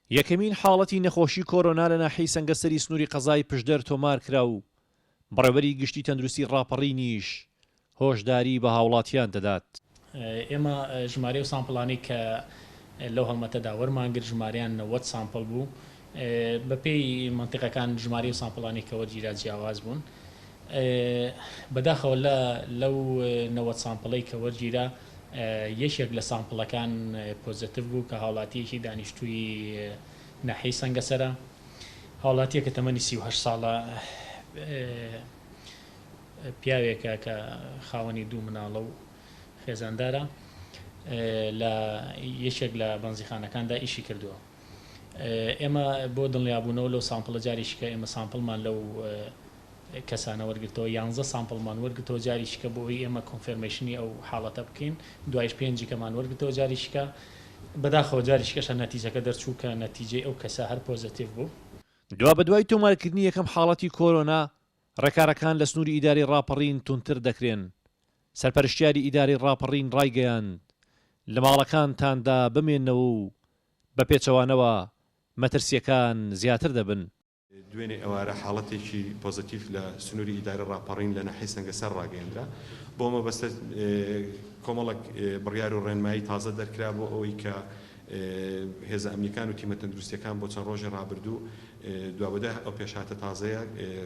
یەکەمین حاڵەتی نەخۆشی کۆرۆنا لە ناحیەی سەنگەسەری سنووری قەزای پشدەر تۆمارکرا و بەڕێوەبەری گشتی تەندروستی ڕاپەڕینیش هۆشداری بە هاوڵاتیان دەدات. ئێمە ژمارەی ئەو سامپڵانەی کە لەو هەڵمەتەدا وەرمان گرت ژمارەیان 90 سامپڵ بوو. بەپێی مەنتیقەکان ژمارەی ئەو سامپڵانەی کە وەرگیرا جیاواز بوون. بەداخەوە لە لەو 90 سامپڵەی کە وەرگیرا یەکێک لە سامپڵەکان پۆزەتیڤ بوو کە هاوڵاتییەکی دانیشتووی ناحیەی سەنگەسەرە. هاوڵاتییەکە تەمەنی 38 ساڵە، پیاوێکە کە خاوەنی دوو مناڵە و خێزاندارە، لە یەکێک لە بەنزیخانەکاندا ئیشی کردووە. ئێمە بۆ دڵنیابوونەوە لەو سامپڵە جارێکی کە ئێمە سامپڵمان لەو کەسانە وەرگرتەوە، یانزە سامپڵمان وەرگرتەوە جارێکی کە بۆ ئەوەی ئێمە confirmation ی ئەو حاڵەتە بکەین، دوایش پێنجی کەمان وەرگرتەوە جارێکی کە، بەداخەوە جارێکی کەش هەر نەتیجەکە دەرچوو کە نەتیجەی ئەو کەسە هەر پۆزەتیڤ بوو. دوابەدوای تۆمارکردنی یەکەم حاڵەتی کۆرۆنا، ڕێکارەکان لە سنووری ئیدارەی ڕاپەڕین توندتر دەکرێن، سەرپەرشتیاری ئیدارەی ڕاپەڕین ڕایگەیاند، لە ماڵەکانتاندا بمێنەوە و بە پێچەوانەوە مەترسییەکان زیاتر دەبن. دوێنێ ئێوارە حاڵەتێکی پۆزەتیڤ لە سنووری ئیدارەی ڕاپەڕین لە ناحیەی سەنگەسەر ڕاگەیەندرا، بۆ مەبەستە کۆمەڵێک بڕیار و ڕێنمایی تازە دەرکرا بۆ ئەوەی کە هێزە ئەمنیەکان و تیمە تەندروستیەکان بۆ چەند ڕۆژی ڕابردوو دوابەدوای ئەو پێشهاتە تازەیە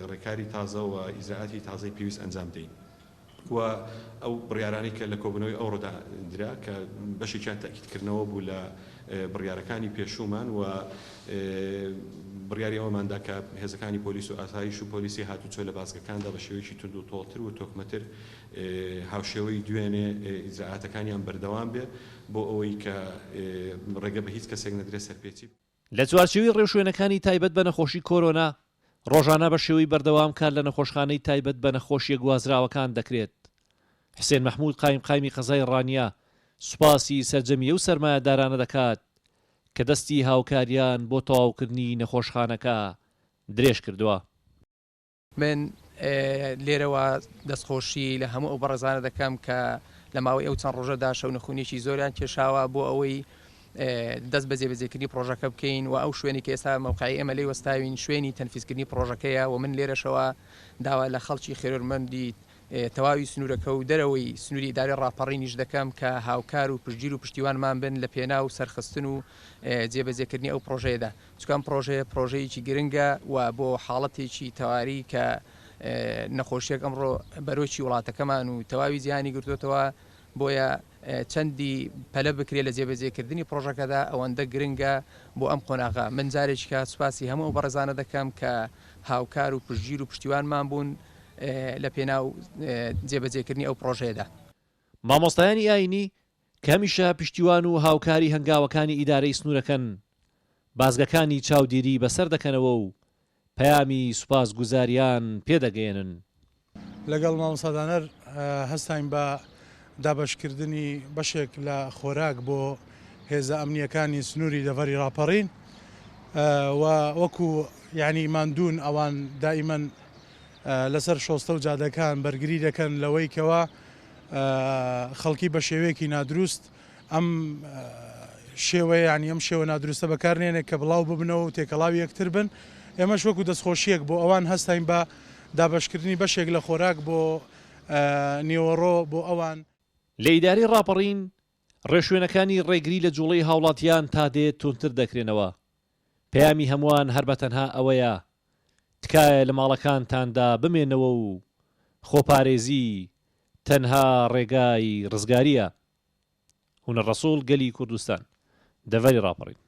ڕێکاری تازە و ئیجرائاتی تازەی پێویست ئەنجام بدەین و ئەو بڕیارانەی کە لە کۆبوونەوەی ئەوڕۆدا درا کە بەشێکیان تەئکیدکردنەوە بوو لە بڕیارەکانی پێشوومان و بڕیاری ئەوەمان دا کە هێزەکانی پۆلیس و ئاسایش و پۆلیسی هاتوچۆ لە بازگەکاندا بە شێوەیەکی توندوتۆڵتر و تۆکمەتر هاوشێوەی دوێنێ ئیجرائاتەکانیان بەردەوام بێ بۆ ئەوەی کە ڕێگە بە هیچ کەسێک نەدرێت سەرپێچی لە چوارچێوەی ڕێوشوێنەکانی تایبەت بە نەخۆشی کۆرۆنا، ڕۆژانە بە شێوەی بەردەوام کار لە نەخۆشخانەی تایبەت بە نەخۆشییە گوازراوەکان دەکرێت. حسێن مەحمود قایمقامی قەزای ڕانیە سوپاسی سەرجەمی ئەو سەرمایەدارانە دەکات کە دەستی هاوکاریان بۆ تەواوکردنی نەخۆشخانەکە درێژکردووە. من لێرەوە دەستخۆشی لە هەموو ئەو بەڕێزانە دەکەم کە لە ماوەی ئەو چەند ڕۆژەدا شەونخونیی زۆریان کێشاوە بۆ ئەوەی دەست بە جێبەجێکردنی پرۆژەکە بکەین و ئەو شوێنی کە ئێستا مەوقعی ئێمە لێی وەستاوین شوێنی تەنفیزکردنی پرۆژەکەیە و من لێرەشەوە داوا لە خەڵکی خێرۆرمەندی تەواوی سنوورەکە و دەرەوەی سنووری ئیدارەی ڕاپەڕینیش دەکەم کە هاوکار و پشتگیر و پشتیوانمان بن لە پێناو سەرخستن و جێبەجێکردنی ئەو پرۆژەیەدا. چونکە ئەم پڕۆژەیە پڕۆژەیەکی گرنگە و بۆ حاڵەتێکی تەواری کە نەخۆشیەک ئەمڕۆ بەرۆکی وڵاتەکەمان و تەواوی جیهانی گرتوتەوە بۆیە چەندی پەلە بکرێت لە جێبەجێکردنی پڕۆژەکەدا ئەوەندە گرنگە بۆ ئەم قۆناغە من جارێکیکە سوپاسی هەموو ئەو بەڕێزانە دەکەم کە هاوکار و پشتگیر و پشتیوانمان بوون لە پێناو جێبەجێکردنی ئەو پڕۆژەیەدا. مامۆستایانی ئایینی کە هەمیشە پشتیوان و هاوکاری هەنگاوەکانی ئیدارەی سنوورەکەن، بازگەکانی چاودێری بەسەر دەکەنەوە و پەیامی سوپاسگوزاریان پێ دەگەیەنن. لەگەڵ مامۆستا دانەر هەستاین بە دابەشکردنی بەشێک لە خۆراک بۆ هێزە ئەمنییەکانی سنووری دەڤەری ڕاپەڕین و وەکو یانی ماندوون ئەوان دائیمەن لەسەر شۆستە و جادەکان بەرگری دەکەن لەوەی کەوا خەڵکی بە شێوەیەکی نادروست ئەم شێوەیە یانی ئەم شێوە نادروستە بەکار نێنێ کە بڵاو ببنەوە و تێکەڵاوی یەکتر بن ئێمەش وەکو دەستخۆشیەک بۆ ئەوان هەستاین بە دابەشکردنی بەشێک لە خۆراک بۆ نیوەڕۆ بۆ ئەوان. لە ئیدارەی ڕاپەڕین ڕێوشوێنەکانی ڕێگری لە جوڵەی هاوڵاتیان تا دێت توندتر دەکرێنەوە، پەیامی هەمووان هەر بە تەنها ئەوەیە تکایە لە ماڵەکانتاندا بمێنەوە و خۆپارێزی تەنها ڕێگای ڕزگارییە. هونەر ڕەسوڵ، گەلی کوردستان، دەڤەری ڕاپەڕین.